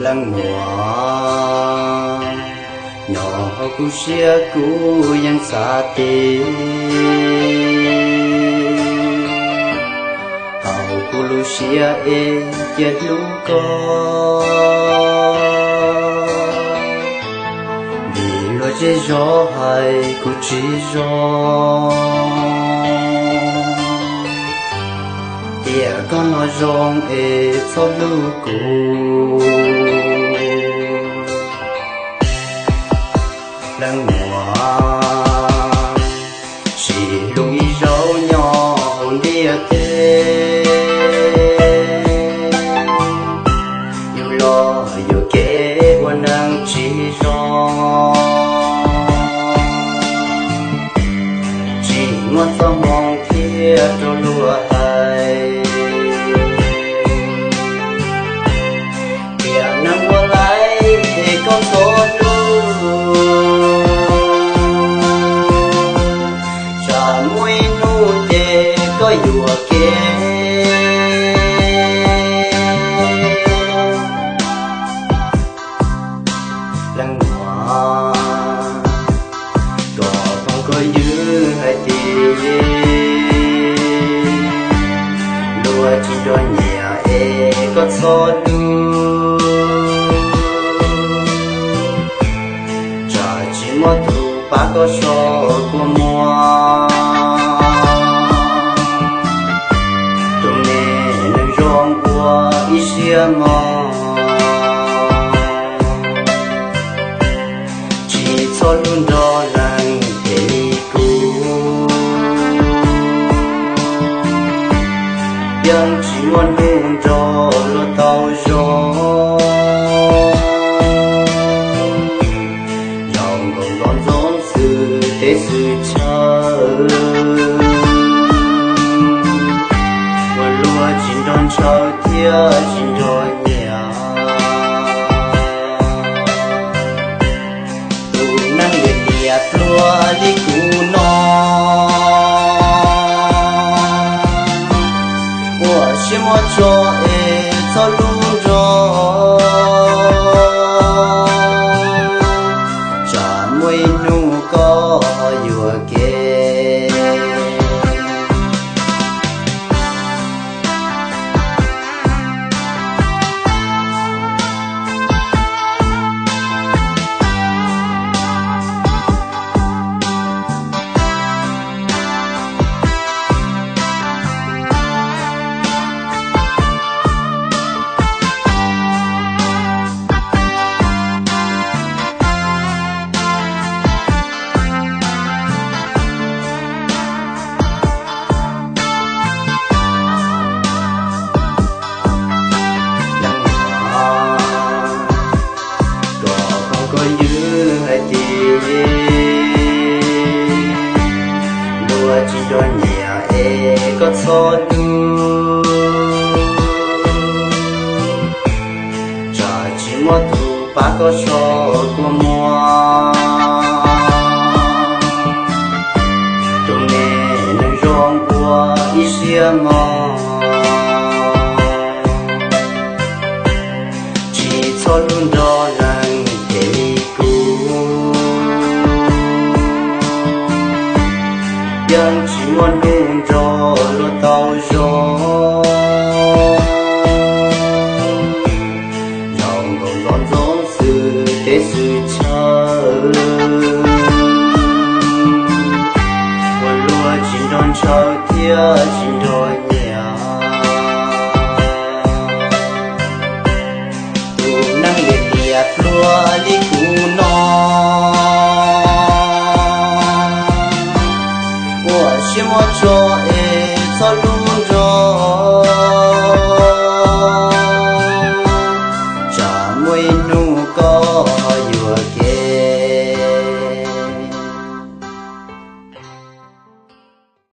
Leej muam, nyob hauv kuv siab kuv yeej xav tias thaum kuv lub siab es cia hlub koj, vim luag zej zog hais kuv tsis zoo, tiam koj no zoo es txhob hlub kuv. Leej muam, sib hlub ib zaug nyob hauv ntiaj teb, yus los yuam kev ua neeg tsis zoo, tsis muaj txoj hmoo thiab rau luag hais, tiam neeg ua laib es koj txhob hlub, tsam muaj ib hnub ces koj yuam kev. Leej muam, koj phooj koj ywg hais tias luag tsis nrog nyiam es koj txhob hlub, tsam tsis muaj tus pab koj so kua muag, tus me neeg zoo ua ib siab mog. Tsis txhob hlub nrog leej twg li kuv, yeej tsis muaj hnub nrog luag tau zoo, yaum nkaus nto ntxoov xwm teb xwm chaw, ua luag tsis nrog ntshaw thiab tsis nrog nyiam. Tus neeg liam liam pluag li kuv no, ua siab muab tso es txhob hlub nrog, tsam muaj ib hnub koj yuam kev. Leej muam, koj phooj koj ywg hais tias luag tsis nrog nyiam es koj txhob hlub, tsam tsis muaj tus pab koj so kua muag, tus me neeg zoo ua ib siab mog. Tsis txhob hlub nrog leej twg li kuv, yeej tsis muaj hnub nrog luag tau zoo, yaum nkaus nto ntxoov xwm teb xwm chaw, ua luag tsis nrog ntshaw thiab tsis nrog